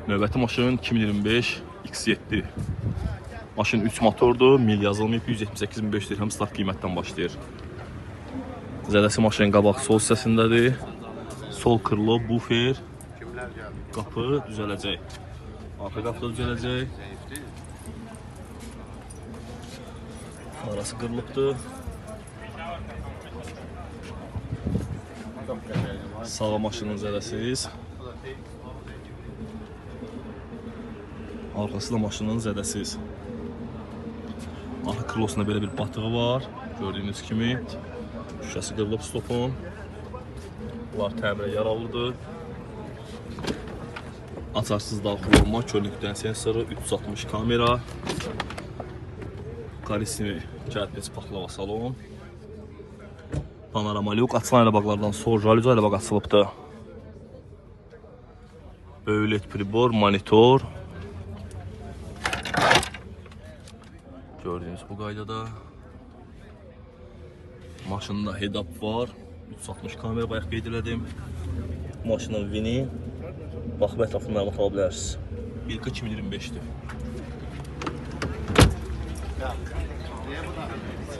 Növbəti maşın 2025 X7. Maşın 3 motordur, mil yazılmayıb, 178.500 dirhəm start qiymətdən başlayır. Zədəsi maşının qabaq sol hissəsindədir. Sol krilo, bufer, qapı düzələcək. Arxa qapı da düzələcək. Arası qırılıbdır. Sağa maşının zədəsiz. Arxası da maşının zədəsiz. Arxa krılosunda belə bir batığı var. Gördüyünüz kimi. Şüşəsi qırılıb stopun. Bunlar təmirə yararlıdır. Açarsız daxil olma, körnükdən sensoru, 360 kamera. Karismi kərpiç paxlava salon. Panorama lük. Açılan airbaglardan sol jalüz airbag açılıbdır. Böyük led pribor, monitor. Gördüyünüz bu qaydada. Maşında head-up var. 360 kamera bayaq qeyd elədim. Maşının vini. Baxıb ətraflı məlumat ala bilərsiniz. 1K 2025-dir.